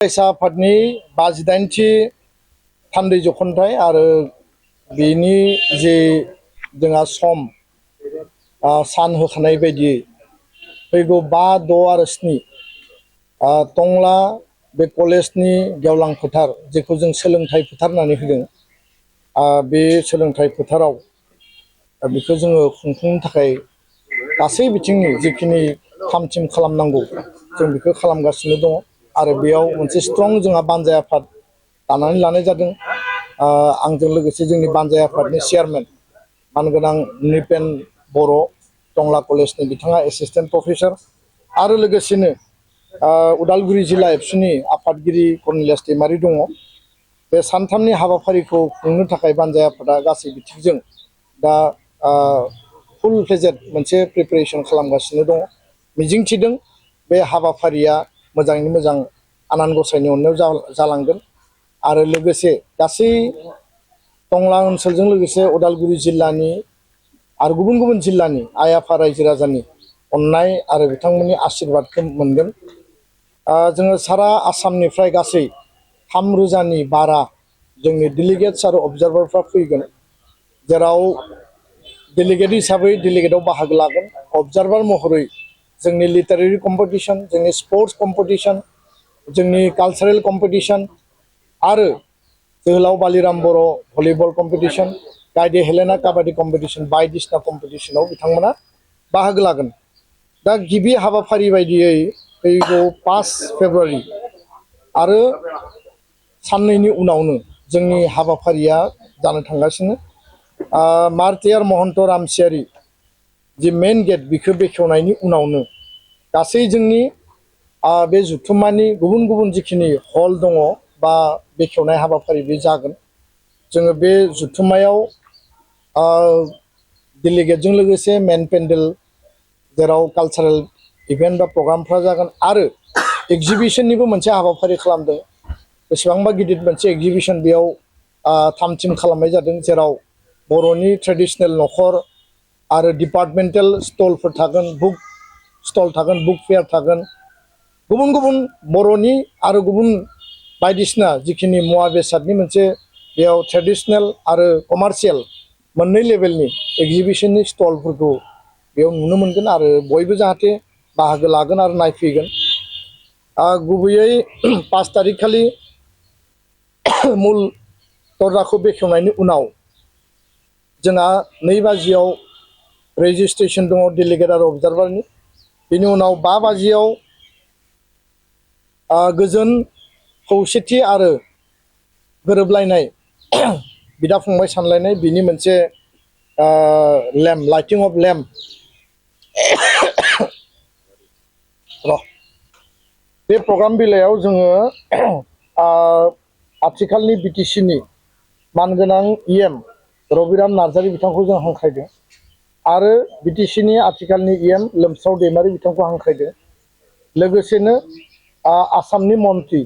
फरायसा आफादनि 58थि थान्दै जख'न्थाइ आरो बेनि जे जोंहा सम सान होखानाय बायदियै फैगौ 5, 6 आरो 7 टंला बे कलेजनि गेवलां फोथार जेखौ जों सोलोंथाइ फोथार होननानै होदों बे सोलोंथाइ फोथाराव बेखौ जोङो खुंफुंनो थाखाय गासै बिथिंनि जिखिनि थाम-थिम खालामनांगौ जों बेखौ खालामगासिनो दङ आरो बेयाव मोनसे स्ट्रं जोंहा बानजाय आफाद दानानै लानाय जादों। आंजों लोगोसे जोंनि बानजाय आफादनि चेयारमेन मानगोनां नृपेन बर' टंला कलेजनि बिथाङा एसिस्टेन्ट प्रफेसर आरो लोगोसेनो उदालगुरि जिल्ला एबसुनि आफादगिरि कर्नेलियास दैमारि दङ। बे सानथामनि हाबाफारिखौ खुंनो थाखाय बानजाय आफादा गासै बिथिंजों दा फुल फ्लेजेड मोनसे प्रिपेरेसन खालामगासिनो दङ। मिजिंथिदों बे हाबाफारिया मोजाङैनो मोजां आनान गसाइनि अननायाव जालांगोन आरो लोगोसे गासै टंला ओनसोलजों लोगोसे उदालगुरि जिल्लानि आरो गुबुन गुबुन जिल्लानि आइ आफा रायजो राजानि अननाय आरो बिथांमोननि आशीर्बादखौ मोनगोन। जोङो सारा आसामनिफ्राय गासै 3,000नि बारा जोंनि डेलिगेट्स आरो अबजार्भारफ्रा फैगोन, जेराव डेलिगेट हिसाबै डेलिगेटआव बाहागो लागोन, अबजार्भार महरै जोंनि लिटारेरि कम्पिटिशन, जोंनि स्पर्ट्स कम्पिटिशन, जोंनि कालचारेल कम्पिटिशन आरो जोहोलाव बालिराम बर' भलिबल कम्पिटिशन, गायदे हेलेना काबादि कम्पिटिशन बायदिसिना कम्पिटिशनाव बिथांमोना बाहागो लागोन। दा गिबि हाबाफारि बायदियै फैगौ 5 फेब्रुवारि आरो साननैनि उनावनो जोंनि हाबाफारिया जानो थांगासिनो। मार्टियार महन्त रामसियारि जि मेन गेट बिखौ बेखेवनायनि उनावनो गासै जोंनि बे जुथुम्मानि गुबुन गुबुन जिखिनि हल दङ बा बेखेवनाय हाबाफारि बे जागोन। जोङो बे जुथुम्मायाव डेलिगेटजों लोगोसे मेन पेन्डेल जेराव कालचारेल इभेन्ट बा प्रग्रामफ्रा जागोन आरो एक्जिबिशननिबो मोनसे हाबाफारि खालामदों। बेसेबांबा गिदिर मोनसे एक्जिबिशन बेयाव थाम-थिम खालामनाय जादों, जेराव बर'नि ट्रेडिशनेल न'खर आरो डिपार्टमेन्टेल स्टलफोर थागोन, बुक स्टल थागोन, बुक फेयार थागोन, गुबुन गुबुन बर'नि आरो गुबुन बायदिसिना जिखिनि मुवा बेसादनि मोनसे बेयाव ट्रेडिशनेल आरो कमार्शियेल मोननै लेभेलनि एक्जिबिशननि स्टलफोरखौ बेयाव नुनो मोनगोन आरो बयबो जाहाथे बाहागो लागोन आरो नायफैगोन। गुबैयै 5 तारिख खालि मुल दरजाखौ बेखेवनायनि उनाव जोंहा 2 बाजियाव रेजिस्ट्रेसन दङ डेलिगेट आरो अबजार्भारनि। बेनि उनाव 5 बाजियाव गोजोन खौसेथि आरो गोरोबलायनाय बिदा फंबाय सानलायनाय बिनि मोनसे लेम्प, लाइटिं अफ लेम्प बे प्रग्राम बेलायाव जोङो आथिखालनि बिटिसिनि मानगोनां इएम रबिराम नार्जारि बिथांखौ जों हांख्रायदों आरो बिटिसिनि आथिखालनि इएम लोमस्राव दैमारि बिथांखौ हांख्रायदों। लोगोसेनो आसामनि मन्त्रि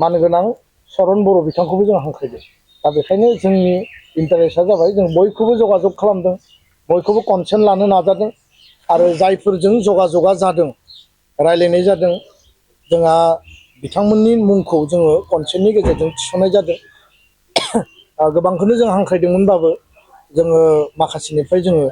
मानगोनां चरन बर' बिथांखौबो जों हांख्रायदों। दा बेखायनो जोंनि इन्टारेस्टआ जाबाय जों बयखौबो जगाजग खालामदों, बयखौबो कनसेन्ट लानो नाजादों आरो जायफोरजों जगाजगा जादों, रायलायनाय जादों, जोंहा बिथांमोननि मुंखौ जोङो कनसेन्टनि गेजेरजों थिसननाय जादों। गोबांखौनो जों हांख्रायदोंमोनबाबो जोङो माखासेनिफ्राय जोङो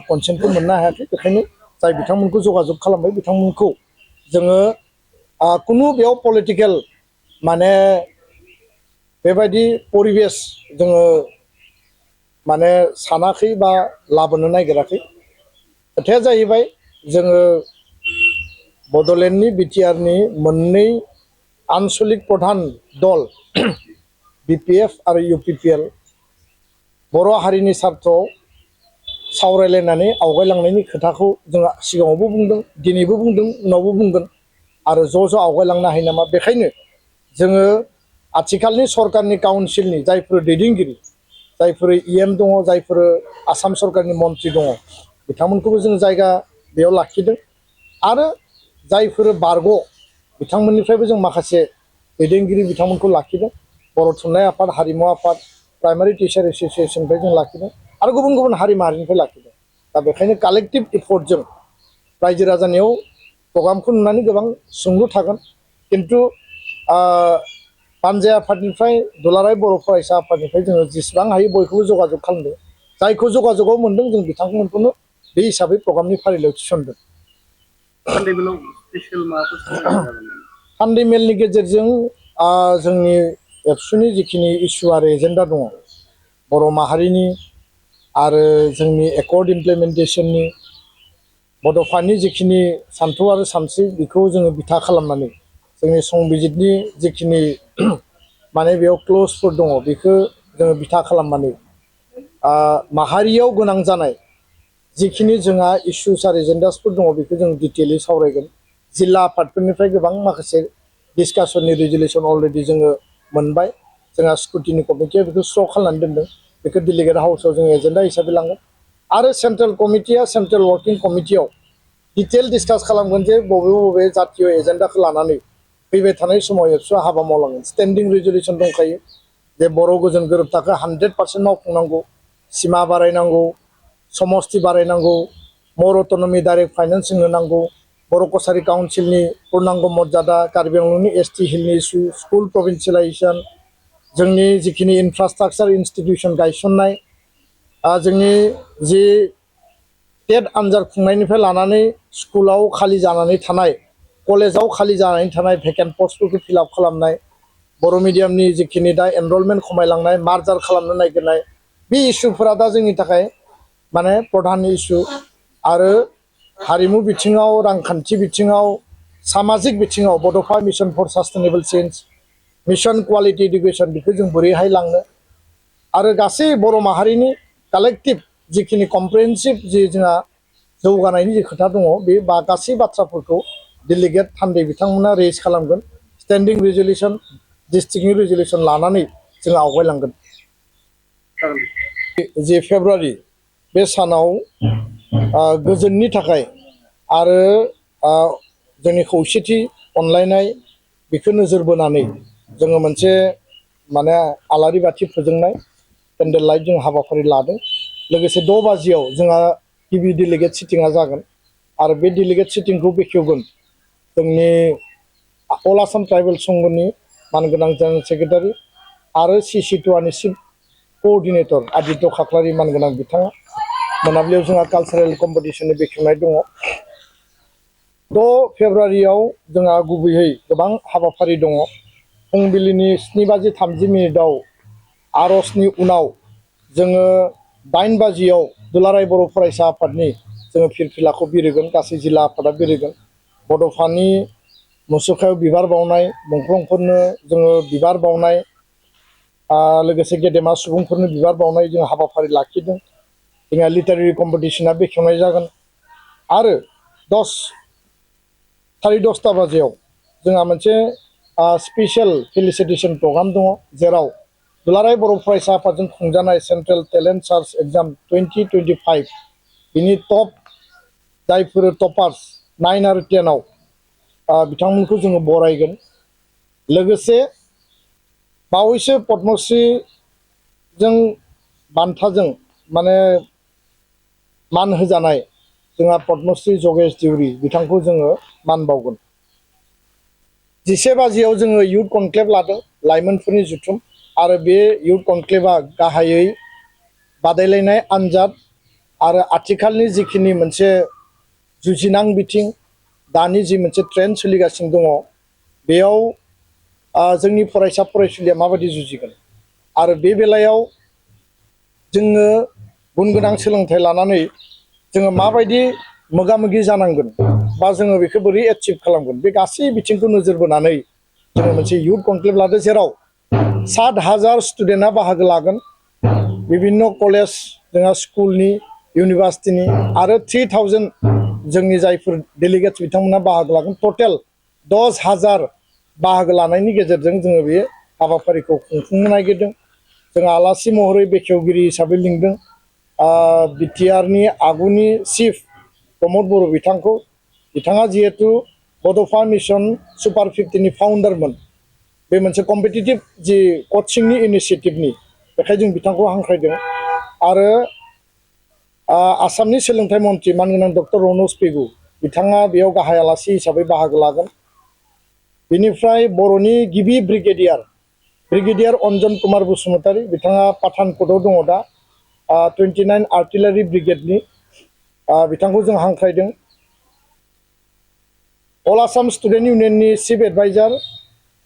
कनसेन्टखौ मोननो हायाखै। बेखायनो जाय बिथांमोनखौ जगाजग खालामबाय बिथांमोनखौ जोङो कुनु बेयाव पलिटिकेल माने बेबायदि परिबेस जोङो माने सानाखै बा लाबोनो नागिराखै। खोथाया जाहैबाय जोङो बड'लेण्डनि बिटिआरनि मोननै आनसलिक प्रधान दल बिपिएफ आरो इउपिपिएल बर' हारिनि सार्थआव सावरायलायनानै आवगायलांनायनि खोथाखौ जों सिगाङावबो बुंदों, दिनैबो बुंदों, उनावबो बुंगोन आरो ज' आवगायलांनो हायो नामा। बेखायनो जोङो आथिखालनि सरकारनि काउन्सिलनि जायफोर दैदेनगिरि, जायफोर इएम दङ, जायफोर आसाम सरकारनि मन्त्रि दङ, बिथांमोनखौबो जों जायगा बेयाव लाखिदों आरो जायफोर बारग' बिथांमोननिफ्रायबो जों माखासे दैदेनगिरि बिथांमोनखौ लाखिदों। बर' थुनलाइ आफाद, हारिमु आफाद, प्राइमारि टिचार एस'सियेसननिफ्राय जों लाखिदों आरो गुबुन गुबुन हारि माहारिनिफ्राय लाखिदों। दा बेखायनो कालेक्टिभ एफर्टजों रायजो राजानियाव प्रग्रामखौ नुनानै गोबां सोंलु थागोन खिन्थु पान्जाब आफादनिफ्राय दुलाराय बर' फरायसा आफादनिफ्राय जोङो जेसेबां हायो बयखौबो जगाजग खालामदों जायखौ जगाजगआव मोन्दों जों बिथांमोनखौनो बे हिसाबै प्रग्रामनि फारिलाइयाव थिसनदों सानडे मेलनि गेजेरजों जोंनि एबसुनि जिखिनि इस्यु आरो एजेन्डा दङ बर' माहारिनि आरो जोंनि एकर्ड इमप्लिमेन्टेसननि बड'फानि जिखिनि सान्थौ आरो सानस्रि बेखौ जोङो बिथा खालामनानै जोंनि संबिजितनि जिखिनि माने बेयाव क्लजफोर दङ बेखौ जोङो बिथा खालामनानै माहारियाव गोनां जानाय जिखिनि जोंहा इस्युस आरो एजेन्डासफोर दङ बेखौ जों डिटेलि सावरायगोन जिल्ला आफादफोरनिफ्राय गोबां माखासे डिसकासननि रेजुलेसन अलरेडि जोङो मोनबाय जोंहा स्क्रुटिनि कमिटिया बेखौ स्र' खालामनानै दोनदों बेखौ डेलिगेट हाउसआव जोङो एजेन्डा हिसाबै लांगोन आरो सेन्ट्रेल कमिटिया सेन्ट्रेल वर्किं कमिटियाव डिटेल डिसकास खालामगोन जे बबे बबे जातीय एजेन्डाखौ लानानै फैबाय थानाय समाव एबसुआ हाबा मावलांगोन स्टेन्डिं रेजुलेसन दंखायो जे बर' गोजोन गोरोबथाखौ 100% मावफुंनांगौ सिमा बारायनांगौ समस्ति बारायनांगौ मर अट'नमि डाइरेक्ट फाइनेन्सिं होनांगौ बर' कसारि काउन्सिलनि पूर्णांग मर्यादा कार्बि आंलंनि एसटि हिलनि इस्यु स्कुल प्रभिन्सियेलाइजेसन जोंनि जिखिनि इनफ्रास्ट्राक्चार इन्स्टिटिउसन गायसननाय जोंनि जि टेट आनजाद खुंनायनिफ्राय लानानै स्कुलाव खालि जानानै थानाय कलेजाव खालि जानानै थानाय भेकेन्ट पस्टफोरखौ फिलआप खालामनाय बर' मिडियामनि जिखिनि दा एनरलमेन्ट खमायलांनाय मार्जार खालामनो नागिरनाय बे इस्युफोरा दा जोंनि थाखाय माने प्रधान इस्यु आरो हारिमु बिथिङाव रांखान्थि बिथिङाव सामाजिक बिथिङाव Bodofa mission for sustainable change mission quality education बेखौ जों बोरैहाय लांनो आरो गासै बर' माहारिनि कालेक्टिभ जिखिनि कमप्रिहेन्सिभ जि जोंहा जौगानायनि जि खोथा दङ बे गासै बाथ्राफोरखौ डेलिगेट थान्दै बिथांमोना रेज खालामगोन स्टेन्डिं रेजुलेसन डिस्ट्रिक्टनि रेजुलेसन लानानै जों आवगायलांगोन जे फेब्रुवारि बे सानाव गोजोननि थाखाय आरो जोंनि खौसेथि अनलायनाय बेखौ नोजोर बोनानै जोङो मोनसे माने आलारि बाथि फोजोंनाय पेन्डेल लाइट जों हाबाफारि लादों लोगोसे 6 बाजियाव जोंहा गिबि डेलिगेट सिटिंआ जागोन आरो बे डेलिगेट सिटिंखौ बेखेवगोन जोंनि अल आसाम ट्राइबेल संघनि मानगोनां जेनेरेल सेक्रेटारि आरो CC2नि चिफ कोअर्डिनेटर आदित्य खाख्लारि मानगोनां बिथाङा मोनाबिलियाव जोंहा कालचारेल कम्पिटिशननि बेखेवनाय दङ 6 फेब्रुवारियाव जोंहा गुबैयै गोबां हाबाफारि दङ फुंबिलिनि 7:30 आर'जनि उनाव जोङो 8 बाजियाव दुलाराय बर' फरायसा आफादनि जोङो फिरफिलाखौ बिरहोगोन गासै जिल्ला आफादा बिरहोगोन बड'फानि मुसुखायाव बिबार बावनाय मुंख्लंफोरनो जोङो बिबार बावनाय लोगोसे गेदेमा सुबुंफोरनो बिबार बावनाय जों हाबाफारि लाखिदों जोंहा लिटारेरि कम्पिटिशना बेखेवनाय जागोन आरो 10:30 बाजियाव जोंहा मोनसे स्पेशल फेलिसिटेसन प्रग्राम दङ जेराव दुलाराय बर' फरायसा आफादजों खुंजानाय सेन्ट्रेल टेलेन्ट सार्च एग्जाम 2025 बिनि टप जायफोर टपार्स 9 आरो 10 बिथांमोनखौ जोङो बरायगोन लोगोसे बावैसो पद्मश्रीजों बान्थाजों माने मान होजानाय जोंहा पद्मश्री जगेश देउरि बिथांखौ जोङो मान बावगोन 11 बाजियाव जोङो युथ कनक्लेभ लादों लाइमोनफोरनि जुथुम आरो बे युथ कनक्लेभआ गाहायै बादायलायनाय आनजाद आरो आथिखालनि जिखिनि मोनसे जुजिनां बिथिं दानि जि मोनसे ट्रेन्ड सोलिगासिनो दङ बेयाव जोंनि फरायसा फरायसुलिया माबायदि जुजिगोन आरो बे बेलायाव जोङो गुनगोनां सोलोंथाइ लानानै जोङो माबायदि मोगा-मोगि जानांगोन बा जोङो बेखौ बोरै एचिभ खालामगोन बे गासै बिथिंखौ नोजोर बोनानै जोङो मोनसे युथ कनक्लेभ लादों जेराव 7,000 स्टुडेन्टआ बाहागो लागोन विभिन्न कलेज जोंहा स्कुलनि इउनिभार्सिटिनि आरो 3,000 जोंनि जायफोर डेलिगेट्स बिथांमोना बाहागो लागोन टटेल 10,000 बाहागो लानायनि गेजेरजों जोङो बे हाबाफारिखौ खुंफुंनो नागिरदों जों आलासि महरै बेखेवगिरि हिसाबै लिंदों बिटिआरनि आगुनि चिफ प्रमद बर' बिथांखौ बिथाङा जिहेतु बड'फा मिशन सुपार 50नि फाउन्डारमोन बे मोनसे कम्पिटिटिभ जि कचिंनि इनिशिएटिभनि बेखायनो जों बिथांखौ हांख्रायदों आरो आसामनि सोलोंथाइ मन्थ्रि मानगोनां डक्टर रनज पेगु बिथाङा बेयाव गाहाय आलासि हिसाबै बाहागो लागोन बेनिफ्राय बर'नि गिबि ब्रिगेडियार अन्जन कुमार बसुमतारी बिथाङा पाठानकोटआव दङ दा 29 आर्टिलारि ब्रिगेडनि बिथांखौ जों हांख्रायदों। अल आसाम स्टुडेन्ट इउनियननि chief adviser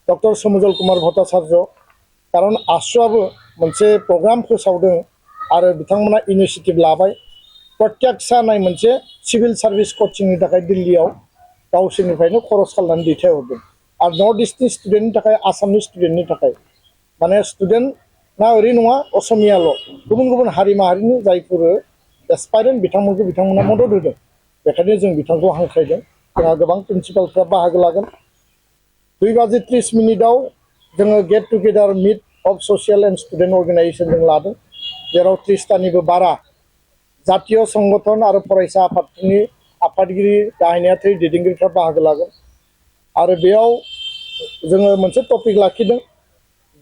doctor Samujjal Kumar Bhattacharya कारन आसुआबो मोनसे प्रग्राम फोसावदों आरो बिथांमोना इनिशिएटिभ लाबाय प्रत्याक्षा नाय मोनसे सिभिल सार्भिस कोचिंनि थाखाय दिल्लीयाव गावसोरनिफ्रायनो खरस खालामनानै दैथायहरदों आरो नर्थ इस्टनि स्टुडेन्टनि थाखाय आसामनि स्टुडेन्टनि थाखाय माने स्टुडेन्टना ओरै नङा असमियाल' गुबुन गुबुन हारि माहारिनि जायफोर एसपायरेन्ट बिथांमोना मदद होदों बेखायनो जों बिथांखौ हांख्रायदों। जोंहा गोबां प्रिन्सिपालफ्रा बाहागो लागोन। 2:30 जोङो get together meet of social and student organisation जों लादों जेराव 30तानिबो बारा जातीय संगठन आरो फरायसा आफादफोरनि आफादगिरि गाहाय नेहाथारि दैदेनगिरिफ्रा बाहागो लागोन आरो बेयाव जोङो मोनसे टपिक लाखिदों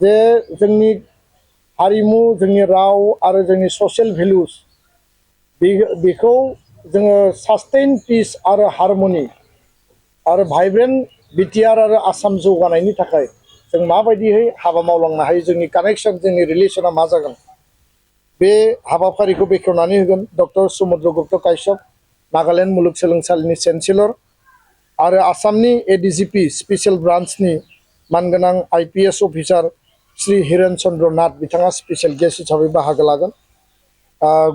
जे जोंनि हारिमु जोंनि राव आरो जोंनि ससियेल भेलुस बेखौ जोङो सास्टेइन पिस आरो हारमनि आरो भाइब्रेन्ट बिटिआर आरो आसाम जौगानायनि थाखाय जों माबायदियै हाबा मावलांनो हायो जोंनि कानेक्शन जोंनि रिलेशना मा जागोन बे हाबाफारिखौ बेखेवनानै होगोन डक्टर समुद्र गुप्त काश्यप नागालेण्ड मुलुगसोलोंसालिनि चेन्सेलर आरो आसामनि एडिजिपि स्पेशल ब्रान्चनि मानगोनां IPS अफिसार श्री हिरेन चन्द्र नाथ बिथाङा स्पेशल गेस्ट हिसाबै बाहागो लागोन।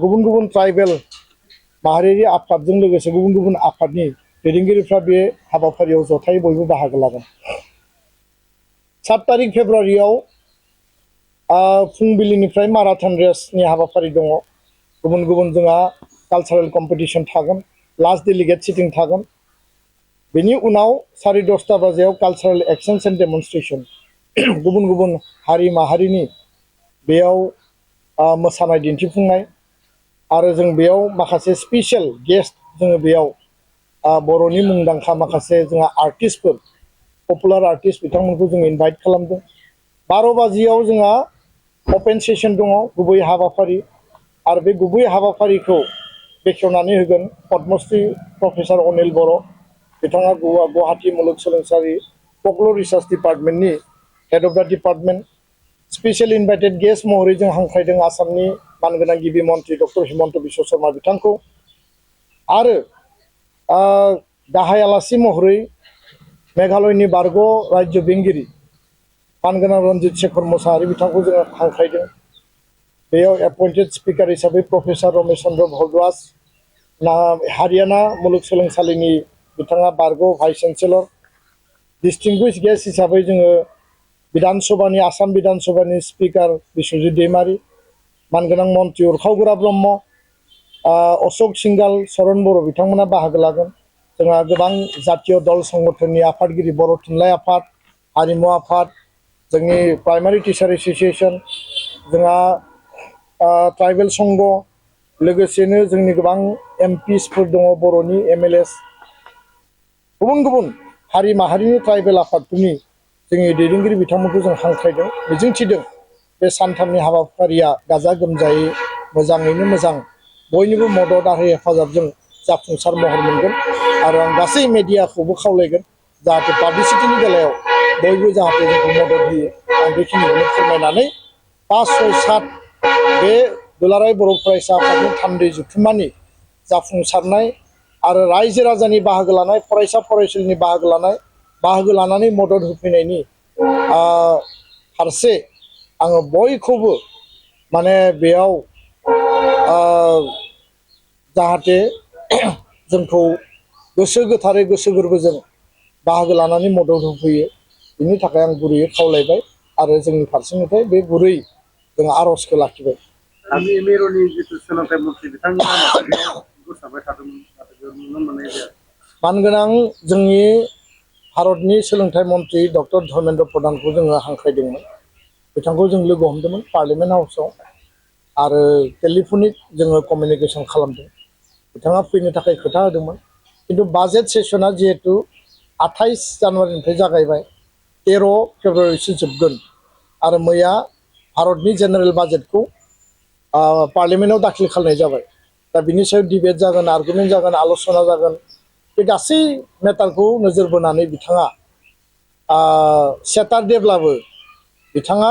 गुबुन गुबुन ट्राइबेल माहारियारि आफादजों लोगोसे गुबुन गुबुन आफादनि दैदेनगिरिफ्रा बे हाबाफारियाव जथायै बयबो बाहागो लागोन। 7 फेब्रुवारियाव फुंबिलिनिफ्राय माराथन रेसनि हाबाफारि दङ। गुबुन गुबुन जोंहा कालचारेल कम्पिटिशन थागोन लास्ट डेलिगेट सिटिं थागोन। बेनि उनाव 10:30 कालचारेल एक्सचेन्ज एन्ड डेमनस्ट्रेशन गुबुन गुबुन हारि माहारिनि बेयाव मोसानाय दिन्थिफुंनाय आरो जों बेयाव माखासे स्पेशल गेस्ट जोङो बेयाव बर'नि मुंदांखा माखासे जोंहा आर्टिस्टफोर पपुलार आर्टिस्ट बिथांमोनखौ जों इनभाइट खालामदों। 12 जोंहा अपेन सेसन दङ गुबै हाबाफारि आरो बे गुबै हाबाफारिखौ बेखेवनानै होगोन पद्मश्री प्रफेसर अनिल बर' बिथाङा गुवाहाटी मुलुगसोलोंसालि फकलर रिसार्च डिपार्टमेन्टनि हेड अफ द डिपार्टमेन्ट स्पेशल इनभाइटेड गेस्ट महरै जों हांख्रायदों आसामनि मानगोनां गिबि मन्त्रि डक्टर हिमन्त बिश्व शर्मा बिथांखौ आरो गाहाय आलासि महरै मेघालयनि बारग' राज्यो बेंगिरि मानगोनां रन्जित शेखर मोसाहारि बिथांखौ जोङो हांख्रायदों। बेयाव एपइन्टेड स्पिकार हिसाबै प्रफेसर रमेश चन्द्र भरद्वाज हारियाना मुलुगसोलोंसालिनि बिथाङा बारग' भाइस चेन्सेलर डिस्टिंगुइश गेस्ट हिसाबै जोङो विधानसभानि आसाम विधानसभानि स्पिकार बिश्वजित दैमारी मानगोनां मन्त्रि उरखाव ब्रह्म अशोक सिंगाल चरण बर' बिथांमोना बाहागो लागोन। जोंहा गोबां जातीय दल संगठननि आफादगिरि बर' थुनलाइ आफाद हारिमु आफाद जोंनि प्राइमारि टिचार एस'सिएशन जोंहा ट्राइबेल संघ लोगोसेनो जोंनि गोबां MPsफोर दङ बर'नि MLAs गुबुन गुबुन हारि माहारिनि ट्राइबेल आफादफोरनि जोंनि दैदेनगिरि बिथांमोनखौ जों हांख्रायदों मिजिंथिदों बे सानथामनि हाबाफारिया गाजा गोमजायै मोजाङैनो मोजां बयनिबो मदद आरो हेफाजाबजों जाफुंसार महर मोनगोन आरो आं गासै मेडियाखौबो खावलायगोन जाहाथे पाब्लिसिटिनि बेलायाव बयबो जाहाथे जोंखौ मदद होयो आं बेखिनिखौनो फोरमायनानै 5, 6, 7 बे दुलाराय बर' फरायसा आफादनि थान्दै जथुम्मानि जाफुंसारनाय आरो रायजो राजानि बाहागो लानाय फरायसा फरायसुलिनि बाहागो लानानै मदद होफैनायनि फारसे आङो बयखौबो माने बेयाव जाहाथे जोंखौ गोसो गोथारै गोसो गोरबोजों बाहागो लानानै मदद होफैयो बिनि थाखाय आं गुरैयै खावलायबाय आरो जोंनि फारसेनिफ्राय बे गुरै जों आर'जखौ लाखिबाय। मिरुनि जिथु सोलोंथाइ मन्थ्रि बिथांमोना गोसारबाय थादोंमोन मानगोनां जोंनि भारतनि सोलोंथाइ मन्त्रि डक्टर धर्मेन्द्र प्रधानखौ जोङो हांख्रायदोंमोन बिथांखौ जों लोगो हमदोंमोन पार्लियामेन्ट हाउसआव आरो टेलिफनिक जोङो कमिउनिकेसन खालामदों बिथाङा फैनो थाखाय खोथा होदोंमोन किन्तु बाजेट सेसना जिहेतु 28 जानुवारिनिफ्राय जागायबाय 13 फेब्रुवारिसिम जोबगोन आरो मैया भारतनि जेनेरेल बाजेटखौ पार्लियामेन्टआव दाखिल खालामनाय जाबाय दा बिनि सायाव डिबेट जागोन आर्गुमेन्ट जागोन आल'सना जागोन बे गासै मेटारखौ नोजोर बोनानै बिथाङा सेटारडेब्लाबो बिथाङा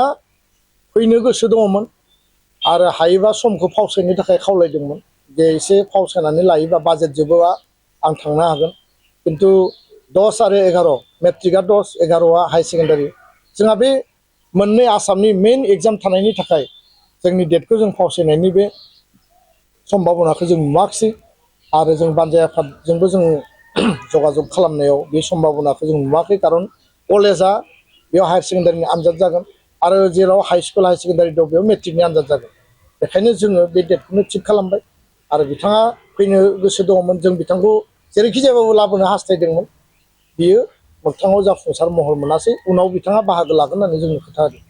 फैनो गोसो दङमोन आरो हायोबा समखौ फावसायनो थाखाय खावलायदोंमोन जे एसे फावसायनानै लायोबा बाजेट जोबोबा आं थांनो हागोन खिन्थु 10 आरो 11 मेट्रिकआ 10 11आ हाई सेकेन्डारि जोंहा बे मोननै आसामनि मेइन एग्जाम थानायनि थाखाय जोंनि डेटखौ जों फावसायनायनि बे सम्भाबनाखौ जों नुवाखिसै आरो जों बानजाय आफादजोंबो जों जगाजग खालामनायाव बे सम्भाबनाखौ जों नुवाखै खारन कलेजा बेयाव हायार सेकेन्डारिनि आनजाद जागोन आरो जेराव हाई स्कुल हाई सेकेन्डारि दं बेयाव मेट्रिकनि आनजाद जागोन बेखायनो जोङो बे डेटखौनो थिग खालामबाय आरो बिथाङा फैनो गोसो दङमोन जों बिथांखौ जेरैखि जायाबाबो लाबोनो हास्थायदोंमोन बियो मोगथाङाव जाफुंसार महर मोनासै उनाव बिथाङा बाहागो लागोन होननानै जोंनो खोथा होदों